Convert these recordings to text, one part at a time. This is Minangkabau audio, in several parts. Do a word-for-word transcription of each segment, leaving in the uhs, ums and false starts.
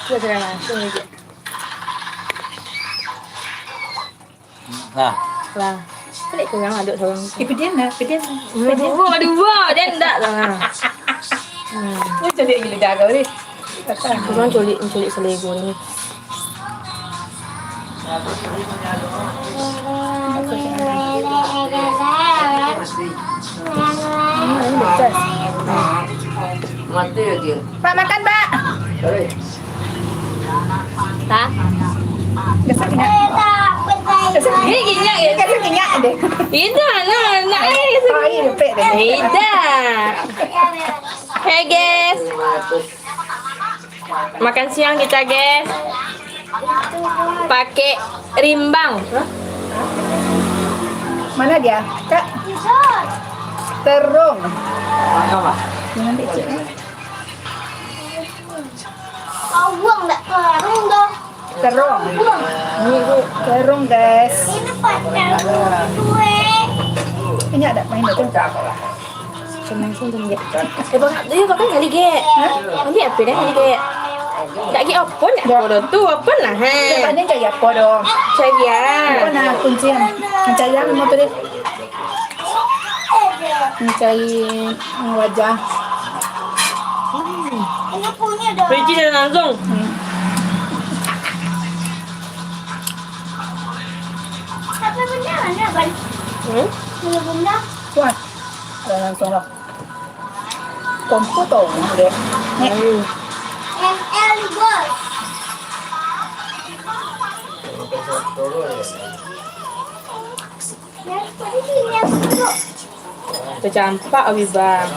Sudah langsung aja. Lah. Lah. Balik kurang aduk sorang. Eh, pedian lah, pedian. Dua, dua, dua, dia ndak lah. Hmm. Ni jadi lidah kau ni. Kurang culik, culik selego ni. Hmm, ini pedas. Mati ya dia. Pak, makan, Pak. Sorry. Tah? Gasak inyak. Gasak inyak. Ini inyak deh. Ida, nah, nah, eh, gasak. Oh, iya, lepek deh. Ida. Hey, guys. Makan siang kita, guys. Pakai rimbang. Mana dia, Kak? Terung. Jangan kecil, eh. Bawang tak terung dah. Terung. Ini terung, guys. Ini pacar gue. Ini ada main betul. Senang sih dia. Eh, bang, dia pakai kali, Gek. Hah? Ambil apa dah kali, Gek? Tak Gek apa nak? Ya. Apa dah tu? Apa nah? Ha. Dia tanya cari apa dong? Cari ah. Apa nah kuncian? Cari yang mau tadi. Mencari wajah. Hmm. Ini punya dah. Pergi dah langsung. Hmm. Tapi benda mana, Bang? Hmm? Punya benda. Wah, dah langsung lah. Kompo tau, dek. Nek. Hmm. M L bos. Tacampak, Abi, bang.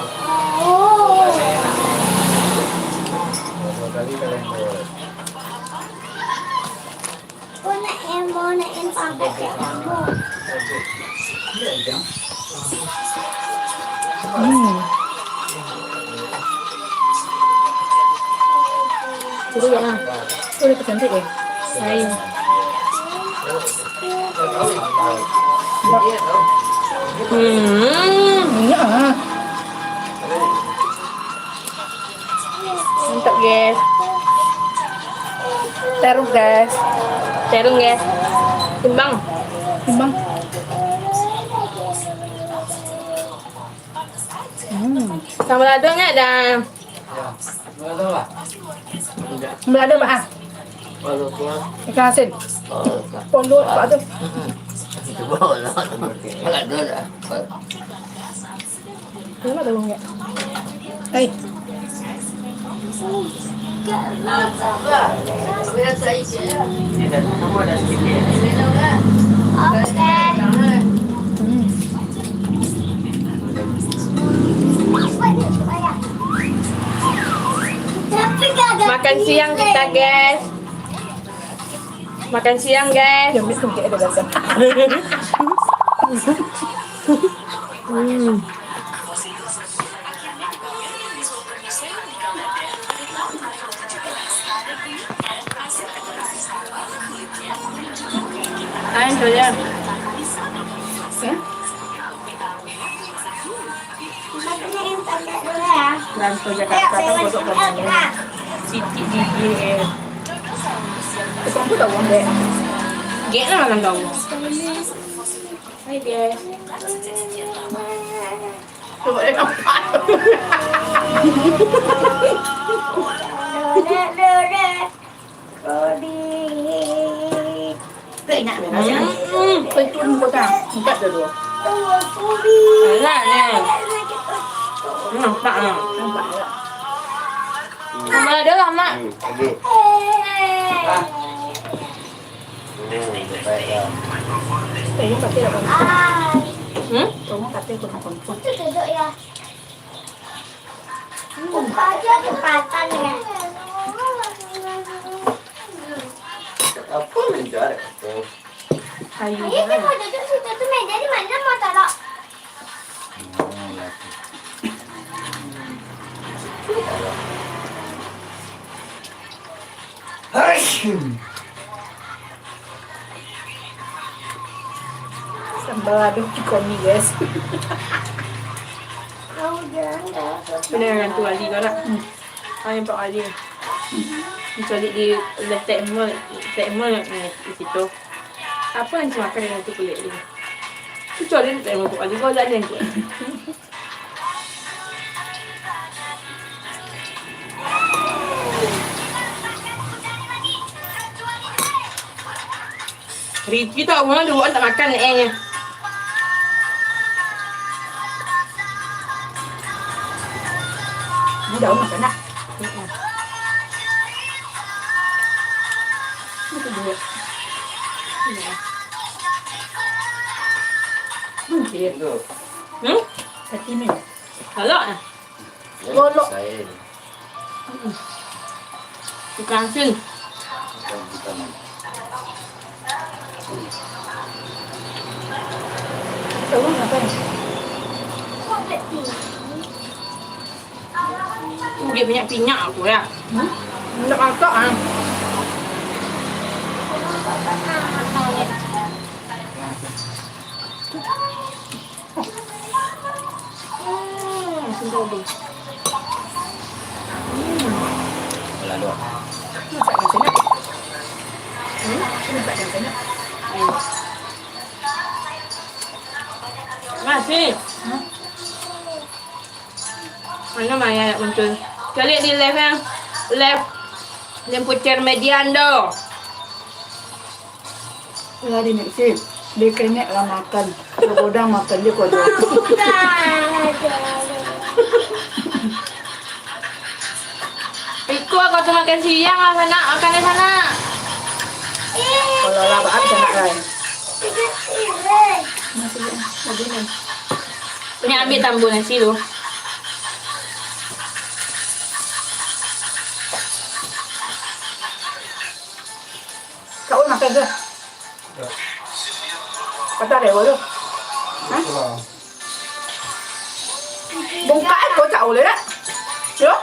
Hmm. Jadi ya, udah kecantik deh. Lain. Hmm. Iya. Mantap, guys. Terung, guys. Terung, guys. Timbang. Timbang. Hmm. Sambal lado nyak dah. Sambal lado, Pak, ah. Ikan asin. Pondok, Pak, tu. Ini ada bawang, ya? Hei. Hmm. Makan siang kita, guys. Makan siang, guys. Yang mesti kita ada datang. Hmm. Ayo, Julia. Hmm? Rantau Jakarta kan kodok kami. Sitik gigi, eh. Tukang tu tahu, Dek. Gek lah, orang tahu. Hai, Dek. Cuba dia nampak. Tak ingat. Hmm. Itu muka tak? Angkat dulu. Alah, ni. Nampak lah. Nampak lah. Nama dia lah, Mak. Hmm, lagi. Ah. Hmm, dia pakai lah, Bang. Hmm? Kamu pakai kurang kompor. Itu duduk ya. Hmm. Upah aja cepatan ya. Apa menjar? Ayo, ayo, kita mau duduk situ tu, meja di mana mau taruh? Sambal lado cikomi, guys. Pernah dengan tu Ali kau nak? Hmm. Hanya empat kali. Kecuali di letek mall, letek mall, eh, di situ. Apa yang cuma makan dengan tu kulit dia? Kecuali letek mall tu Ali kau tak ada yang kuat. Ricky tak mau dulu, tak makan eh. Ini daun makan nak? Itu dulu. Iya. Hmm, iya. Hmm? Hati ni. Salah ah. Golok. Ikan asin. Tahu apa? Dia banyak pinyak aku ya. Hmm? Nak masak ah. Hmm, sendal tu. Hmm. Masak macam ni. Hmm? Masak macam ni. Hmm. Masih. Hmm? Mana maya nak muncul? Cari di live yang live Lempucer Median tu. Lah, di Meksi, di kenek lah makan. Begodang makan je kau tu. Iko kau tu makan siang lah, sanak. Makan di sana. Kalau lah, baat sanak, kan? Masih, masih ni. Ni ambil tambur nasi tu. Kau makan ke? Kata dewa tu. Hah? Bongkak eh, kocak uleh dak? Yo?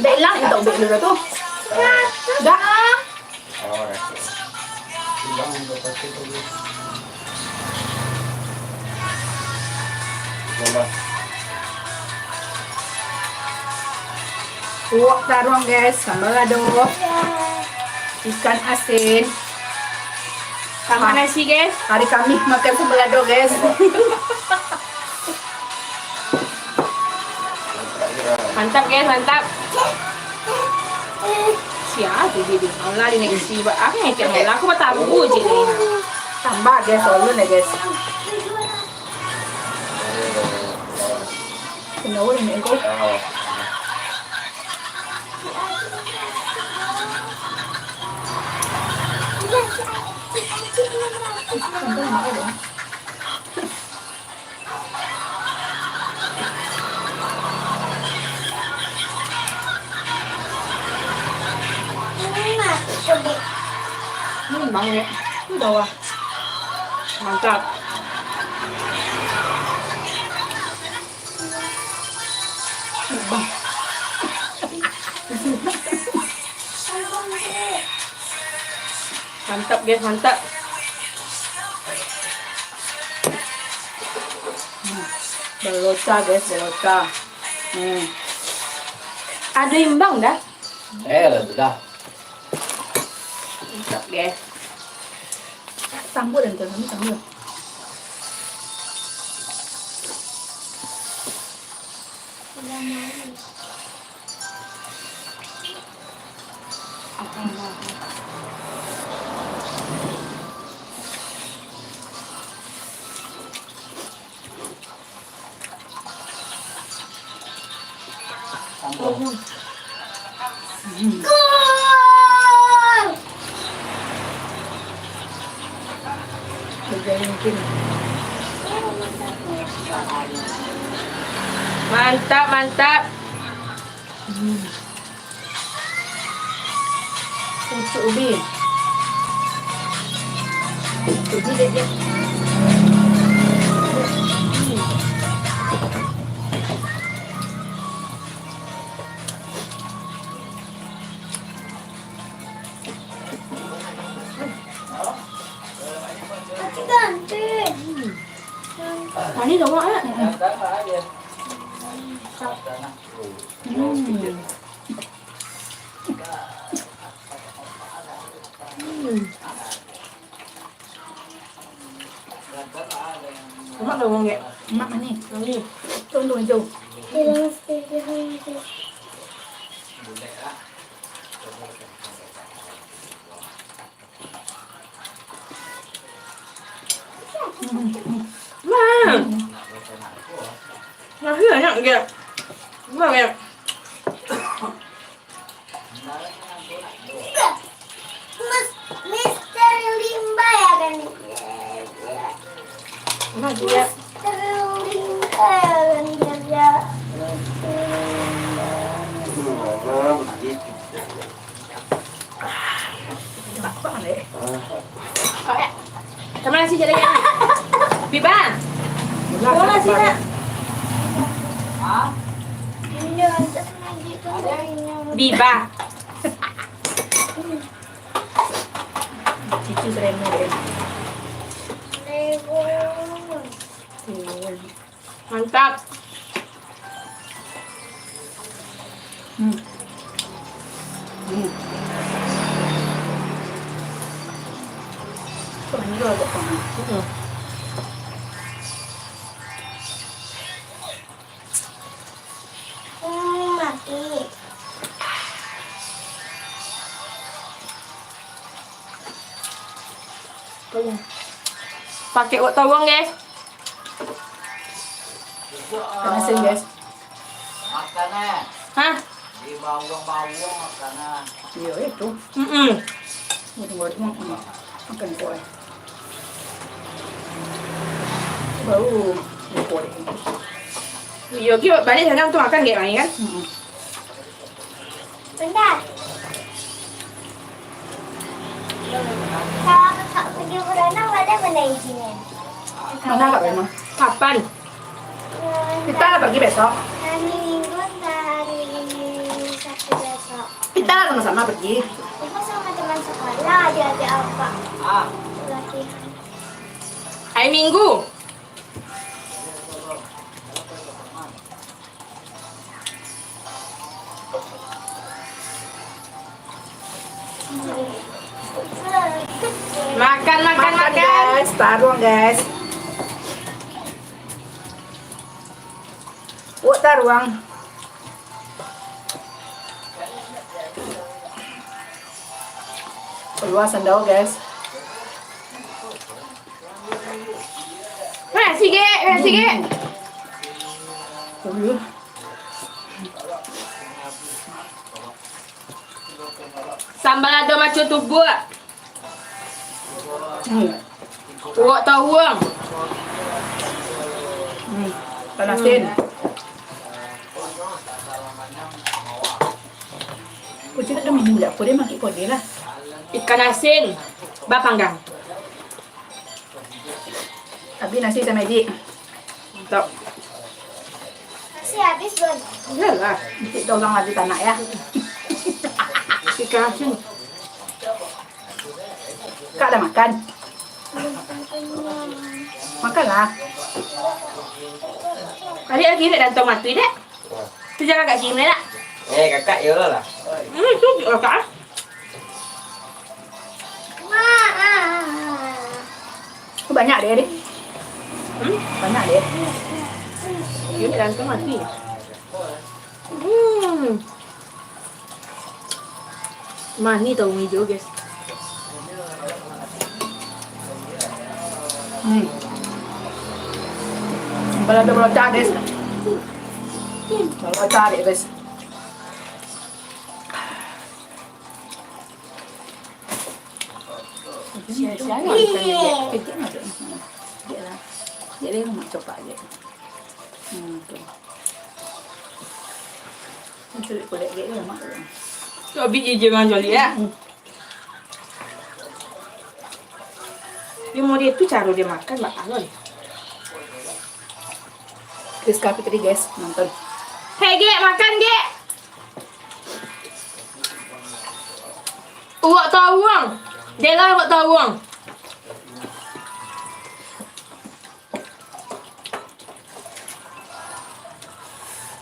Dak hilang entok bek lu dah tu. Dak. Uwak taruang, guys, sambal lado. Ikan asin. Tambah nasi, guys. Hari Kamis makan sambal lado, guys. Mantap, guys, mantap. Siapa dia, dia? Allah, dia nak isi. Apa yang cakap Allah? Aku bertamu je ni. Tambah, guys, ulun ya, guys. Kenapa dia nak ikut? Memang ya, itu dah wah. Mantap. Mantap, guys, mantap. Hmm. Balota, guys, balota. Hmm. Ada imbang dah. Eh, lah sudah. Mantap, guys. Tambur dan tuan, tambur. Mantap, mantap. Hmm. Pucuk ubi. Ubi dia, dia. Hmm. Manis. Ini awak, eh? Hmm. Hmm. Lemak dah, Wang, ya? Lemak manih. Manih. Tuh, tuh, hijau. Hmm. Nah. Nasi banyak, Gek. Banyak. Mas, Mister Limba ya kan? Nah, dia. Mister Limba ya kan? Dia, dia. Mister Limba. Sama nasi jadi. Biba. Sama nasi, nak. Biba. Cici seremu deh. Mantap. Hmm. Hmm. Kok ini agak panas? Hmm. Hmm, mati. Pakai uwak tawuang, guys. Panasin, guys. Makanan. Hah? Di bawah-bawah makanan. Iya, itu. Mm-mm. Ini buat makan. Makan kuah. Baru. Iya, kita balik sana tu makan, kayak main, kan? Mm-mm. Bentar. Kalau kakak pergi berenang, boleh mana izinnya? Mana Kak Reno? Kapan? Hmm, kita lah pergi besok. Hari Minggu, entah hari Sabtu besok. Kita lah sama-sama pergi. Aku sama teman sekolah, diajak apa? Ah. Latihan. Hari Minggu. Makan, makan, makan, makan. Guys, taruang, guys. Uwak taruang. Keluar sandal, guys. Nah, sikit, nah, sikit. Hmm. Sambal ado macam tubuak. Hmm. Uwak tawuang. Hmm. Panasin. Hmm. Kucing tu minum jak, kode makan kode lah. Ikan asin bapanggang. Habis nasi sama Edik. Mantap. Nasi habis belum? Iyalah. Nanti tolong lagi tanak ya. Ikan asin. Kak dah makan? Makanlah. Adik lagi nak datang mati, Dek. Tu jangan kat sini lah. Eh, kakak, ya Allah lah. Hmm, tu kakak. Tu banyak dia, Dek. Hmm? Banyak dia. Dia nak datang mati. Hmm. Manih tawuang ijo, guys. Hmm. Balado balocah, guys. Balocah dek, guys. Sia-sia lah ikan dia. Kejap lah, Dek. Kejap lah. Kejap lah, mak copak je. Hmm, tu. Curi kulek gek lah, mak. Tu abih je jangan curi, ya? Hmm. Dia mau dia tu cara dia makan, Mak Alon. Rizka Fitri, guys, nonton. Hei, Gek, makan, Gek. Uwak tawuang. Dela uwak tawuang.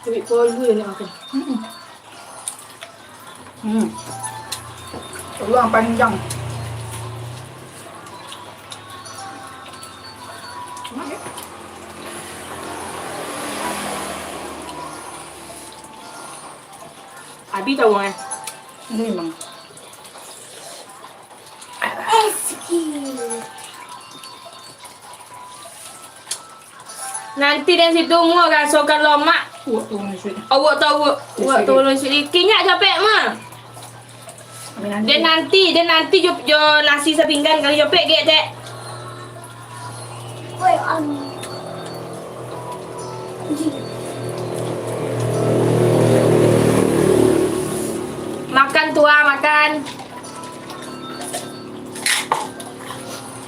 Duit polu yang nak makan. Hmm. Hmm. Peluang panjang. Abi tahu, eh? Ini memang. Nanti dari situ muak rasokan lomak. Awak tahu, awak tahu. Kinyak capek mah. Den nanti, den nanti jo, jo nasi sapinggan kali capek gek, Cek. Makan, Tua, makan.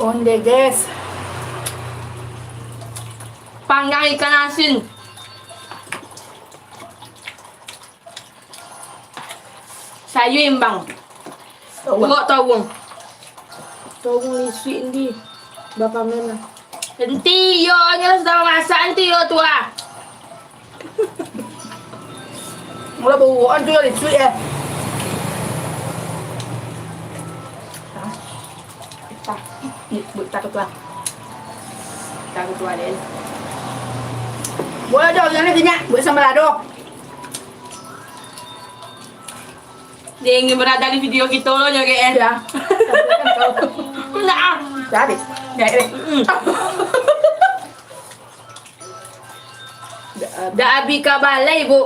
Onde, guys. Panggang ikan asin. Sayua imbang. Tawuang. Urok tawuang. Tawuang isuak ni. Bapamen lah. Enti iyo nyo lah sudah mamasak, enti iyo tu ah. Mula baurokan tu lah isuak, eh. Hah? Ni, buat tak ketua. Tak ketua, Den. Buat aja, jangan kenyang. Buat sambal lado. Dia ingin berada di video kita lo, joget, eh. Ya. Ndak, ah. Jadi, ya, eh. Mm-mm. Dak abi ka balai, Bu.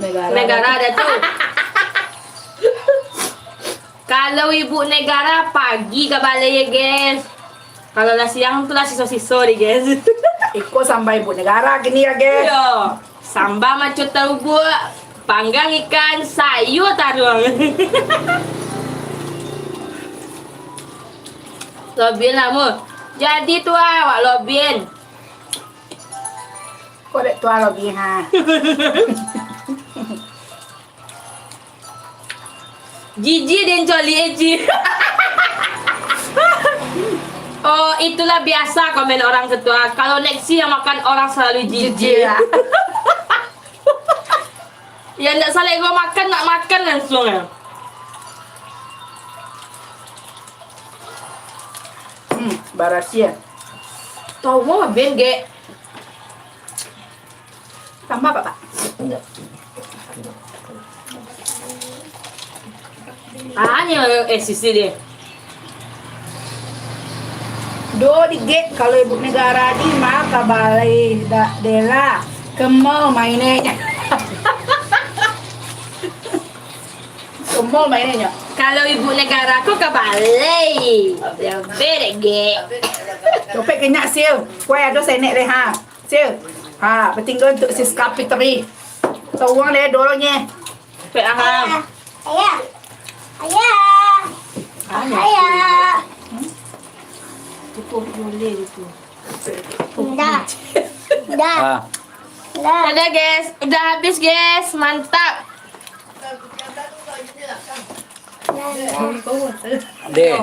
Negara. Negara ada tu. Kalau ibu negara pagi ka balai, ya, guys. Kalau lah siang tu lah siso-siso deh, guys. Iko samba ibu negara kini, ya, guys. Yo, samba maco taubuk, panggang ikan, sayua taruang. Lobian lah, Mu. Jadi tu awak lobian. Kok dek tuan lobian, ha? Jijik den coli, eh, Ji. Oh, itulah biasa komen orang ketua. Kalau Nexi yang makan, orang selalu jijik. Jijik, ya. Ya, ndak salah ego makan, nak makan langsung, ya. Hmm, barasiah. Tahu mau ben, Gek. Tambah, Pak, Pak. Ah, ni, eh, sisi dia. Do digek kalau ibu negara di mah ka balai dak dela. Kemau mainnya. Kemau mainnya. Kalau ibu negara ko ka balai. Lebih dek gek. Dompet kenyak, Sil. Kuai ado senek deh, ha. Sil. Ha, batingga untuk Siska Fitri. Tawuang deh, dorongnya. Pek aham. Ayah. Ayah. Ayah. Ayah. Hmm? Cukup boleh itu. Dah. Dah. Ah. Dah. Dah, guys. Udah habis, guys. Mantap. Dah, dah. Deh.